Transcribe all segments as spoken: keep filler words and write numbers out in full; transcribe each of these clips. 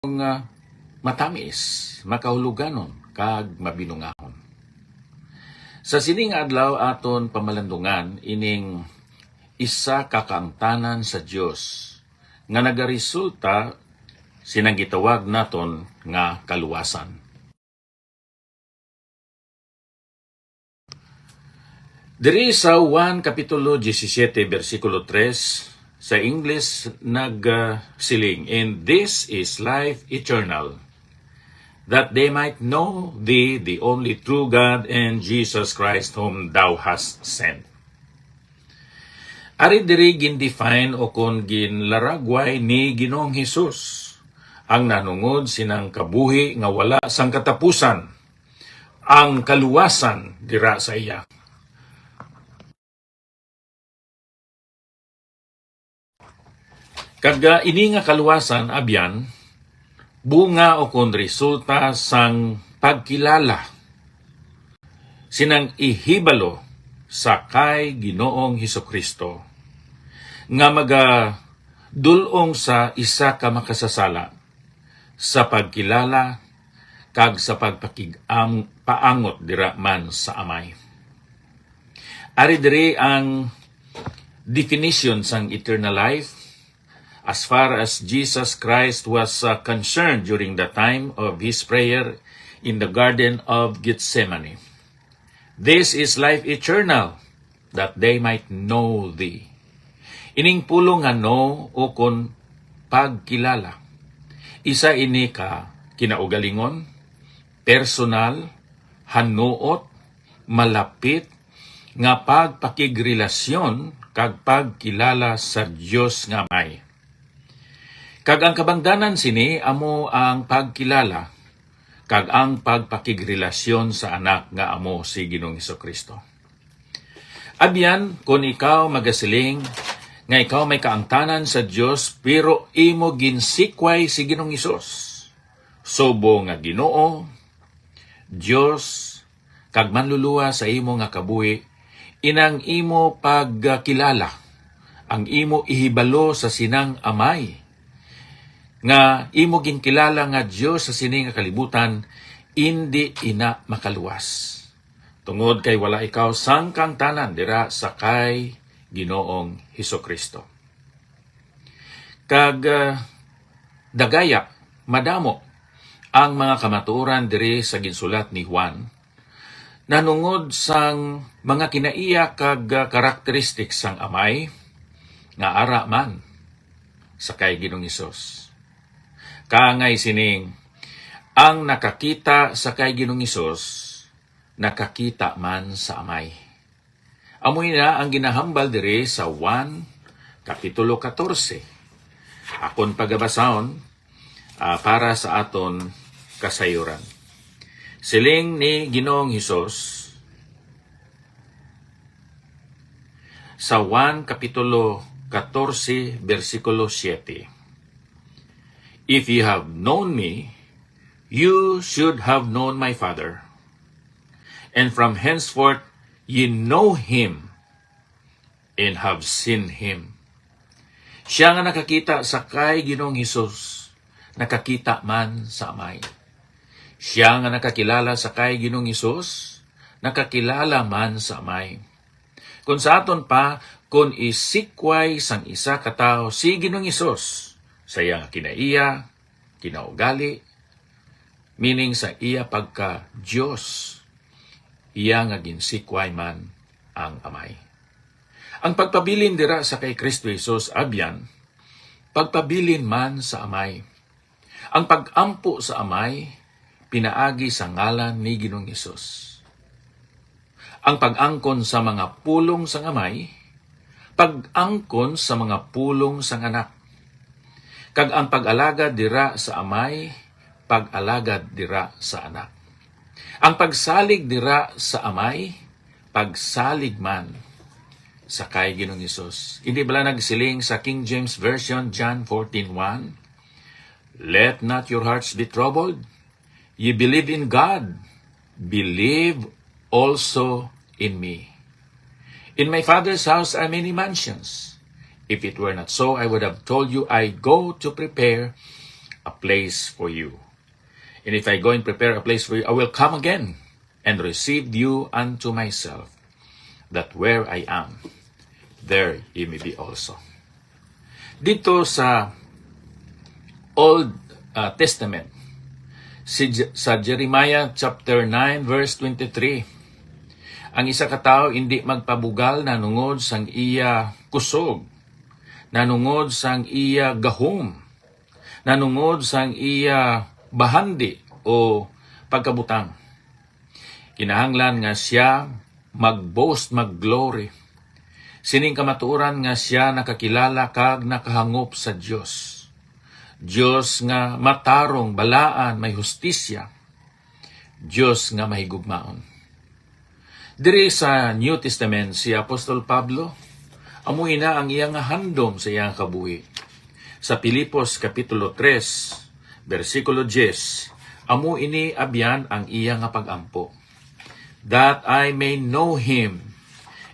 nga matamis, makahuluganon, kag mabinungahon. Sa sini nga adlaw aton pamalandungan ining isa ka kaangtanan sa Dios nga nagaresulta sinang gitawag naton nga kaluwasan. Diri sa Juan Kapitulo disisiete, bersikulo tres, sa English nagsiling, "And this is life eternal, that they might know thee, the only true God, and Jesus Christ whom thou hast sent." Ari diri gindefine o kon ginlaragway ni Ginoong Hesus ang nanungod sinang kabuhi nga wala sang katapusan, ang kaluwasan dira sa iya. Kag, ah, ini nga kaluwasan, abyan, bunga o kon resulta sang pagkilala sinang ihibalo sa kay Ginoong Hesukristo nga magadul-ong sa isa ka makasasala sa pagkilala kag sa pagpakig-am-, paangot dira man sa Amay. Ari diri ang definition sang eternal life as far as Jesus Christ was, uh, concerned during the time of his prayer in the Garden of Gethsemane. "This is life eternal, that they might know thee." Ining pulong nga "know" o kon pagkilala, isa ini ka kinaugalingon, personal, hanuot, malapit nga pagpakigrelasyon kag pagkilala sa Dios nga Amay. Kag ang kabangdanan sini amo ang pagkilala kag ang pagpakigrelasyon sa Anak nga amo si Ginoong Jesu-Cristo. Abyan, kon ikaw magasiling nga ikaw may kaangtanan sa Dios, pero imo ginsikway si Ginoong Hesus subong nga Ginoo, Dios, kag Manluluwa sa imo nga kabuhi, inang imo pagkilala, ang imo ihibalo sa sinang Amay, nga imo ginkilala nga Dios sa sini nga kalibutan, indi ina makaluwas, tungod kay wala ikaw sang kaangtanan dira sa kay Ginoong Hesus-Kristo. Kag, ah, dagaya, madamo ang mga kamatuoran diri sa ginsulat ni Juan nanungod sang mga kinaiya kag, ah, karakteristik sang Amay nga ara man sa kay Ginoong Hesus. Kaangay sining, ang nakakita sa kay Ginoong Hesus nakakita man sa Amay. Amo ina ang ginahambal diri sa Juan Kapitulo katorse. Akon pagabasahon, ah, para sa aton kasayuran. Siling ni Ginoong Hesus sa Juan Kapitulo katorse, bersikulo siete, "If you have known me, you should have known my Father. And from henceforth ye know him and have seen him." Siya nga nakakita sa kay Ginoong Hesus, nakakita man sa Amay. Siya nga nakakilala sa kay Ginoong Hesus, nakakilala man sa Amay. Kung sa aton pa, kung isikway sang isa ka tawo si Ginoong Hesus sa iya nga kinaiya, kinaugali, meaning sa iya pagka-Dios, iya nga ginsikway man ang Amay. Ang pagpabilin dira sa kay Kristo Jesus, abyan, pagpabilin man sa Amay. Ang pag-ampo sa Amay pinaagi sa ngalan ni Ginoong Hesus. Ang pag-angkon sa mga pulong sang Amay, pag-angkon sa mga pulong sang Anak. Kag ang pag-alagad dira sa Amay, pag-alagad dira sa Anak. Ang pagsalig dira sa Amay, pagsalig man sa kay Ginoong Hesus. Hindi bala nagsiling sa King James Version, John fourteen one, "Let not your hearts be troubled. Ye believe in God, believe also in me. In my Father's house are many mansions. If it were not so, I would have told you, I go to prepare a place for you. And if I go and prepare a place for you, I will come again and receive you unto myself, that where I am, there you may be also. Dito sa Old, uh, Testament, si Je- sa Jeremiah chapter nine verse twenty-three, ang isa ka tawo indi magpabugal nanungod sang iya kusog, nanungod sang iya gahom, nanungod sang iya bahandi o pagkabutang. Kinahanglan nga sia mag-boast, mag-glory sining kamatuoran nga sia nakakilala kag nakahangop sa Dios. Dios nga matarong, balaan, may hustisya. Dios nga mahigugmaon. Diri sa New Testament, si Apostol Pablo, amo ina ang iya nga handom sa iyang kabuhi. Sa Filipos Kapitulo tres, bersikulo diyes, amo ini abyan ang iya nga pag-ampo, "That I may know him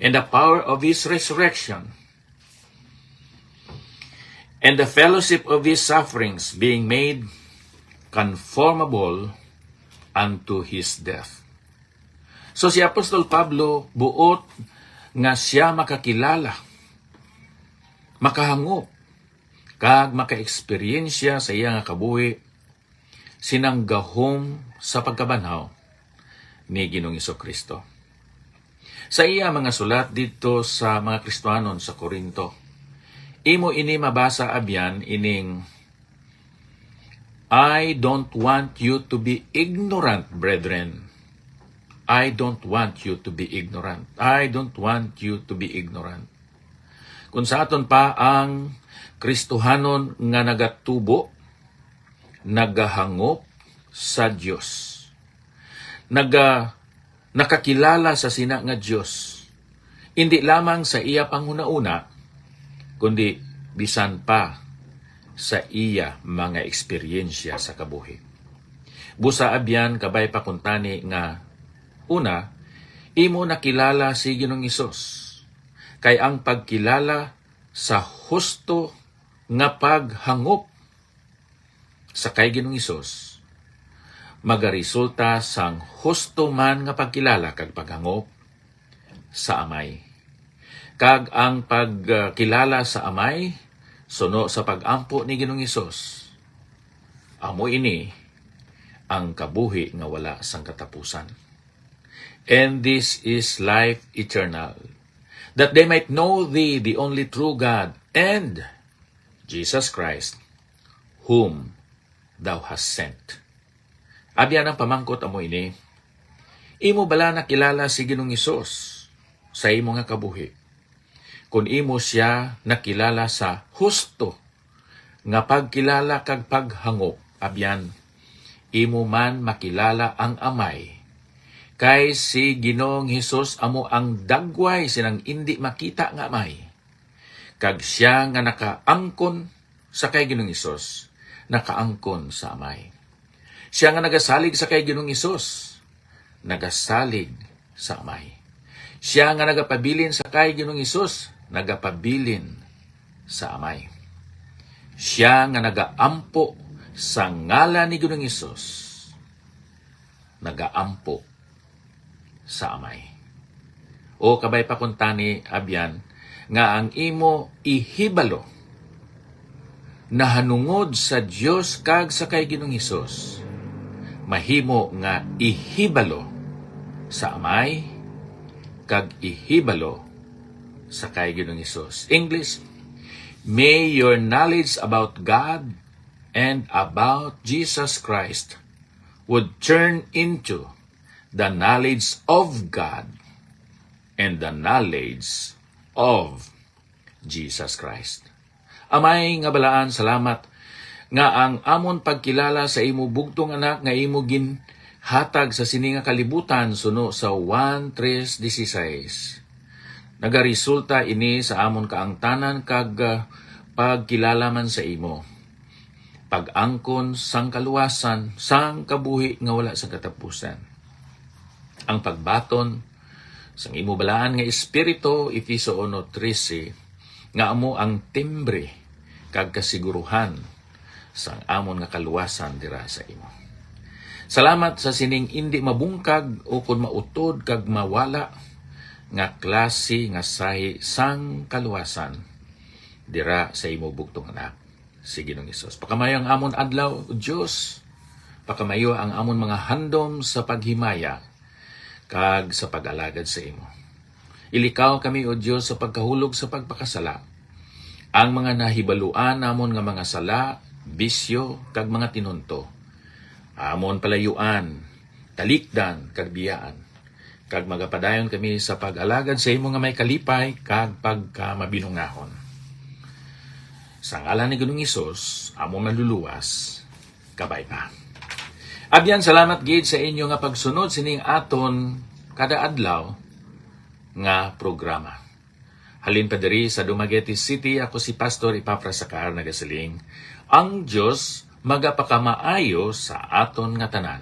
and the power of his resurrection and the fellowship of his sufferings, being made conformable unto his death." So si Apostol Pablo buot nga sia makakilala, makahangop, kag makaeksperyensya sa iya nga kabuhi sinang gahom sa pagkabanhaw ni Ginoong Jesu-Cristo. Sa iya mga sulat didto sa mga Kristianon sa Corinto, imo ini mabasa abyan ining, "I don't want you to be ignorant, brethren. I don't want you to be ignorant. I don't want you to be ignorant." Kung sa aton pa, ang Kristohanon nga nagatubo, nagahangop sa Dios, naga-, nakakilala sa sina nga Dios, indi lamang sa iya panghunahuna, kundi bisan pa sa iya mga eksperyensya sa kabuhi. Busa abyan, kabay pa kuntani nga, una, imo nakilala si Ginoong Hesus, kay ang pagkilala sa husto nga paghangop sa kay Ginoong Hesus magaresulta sang husto man nga pagkilala kag paghangop sa Amay. Kag ang pagkilala sa Amay suno sa pag-ampo ni Ginoong Hesus, amo ini ang kabuhi nga wala sang katapusan. "And this is life eternal, that they might know thee, the only true God, and Jesus Christ, whom thou hast sent." Abyan, ang pamangkot amo ini: imo bala nakilala si Ginoong Hesus sa imo nga kabuhi? Kon imo sia nakilala sa husto nga pagkilala kag paghangop, abyan, imo man makilala ang Amay, kay si Ginoong Hesus amo ang dagway sinang indi makita nga Amay. Kag sia nga nakaangkon sa kay Ginoong Hesus, nakaangkon sa Amay. Sia nga nagasalig sa kay Ginoong Hesus, nagasalig sa Amay. Sia nga nagapabilin sa kay Ginoong Hesus, nagapabilin sa Amay. Sia nga nagaampo sa ngalan ni Ginoong Hesus, nagaampo sa Amay. O kabay pa kuntani, abyan, nga ang imo ihibalo nahanungod sa Dios kag sa kay Ginoong Hesus mahimo nga ihibalo sa Amay kag ihibalo sa kay Ginoong Hesus. English: "May your knowledge about God and about Jesus Christ would turn into the knowledge of God and the knowledge of Jesus Christ." Amay nga balaan, salamat nga ang amon pagkilala sa imo bugtong Anak nga imo ginhatag sa sini nga kalibutan suno sa Juan tres dieciséis, nagaresulta ini sa amon kaangtanan kag, ah, pagkilala man sa imo, pag-angkon sang kaluwasan, sang kabuhi nga wala sang katapusan. Ang pagbaton sang imo balaan nga Espiritu, Efeso uno trese, nga amo ang timbre kag kasiguruhan sang amon nga kaluwasan dira sa imo. Salamat sa sining indi mabungkag ukon mautod kag mawala nga klase nga sahi sang kaluwasan dira sa imo bugtong Anak, si Ginoong Hesus. Pakamayo ang amon adlaw, O Dios. Pakamayo ang amon mga handom sa paghimaya kag sa pag-alagad sa imo. Ilikaw kami, O Dios, sa pagkahulog sa pagpakasala. Ang mga nahibaluan namon nga mga sala, bisyo, kag mga tinunto, amon palayuan, talikdan, kag biyaan. Kag magapadayon kami sa pag-alagad sa imo nga may kalipay kag pagkamabinungahon. Sa ngalan ni Ginoong Hesus, amon Manluluwas, kabay pa. Abyan, salamat gid sa inyo nga pagsunod sining aton kada adlaw nga programa. Halin pa diri sa Dumaguete City, ako si Pastor Epafras Sacar, nagasiling, ang Dios magapakamaayo sa aton nga tanan.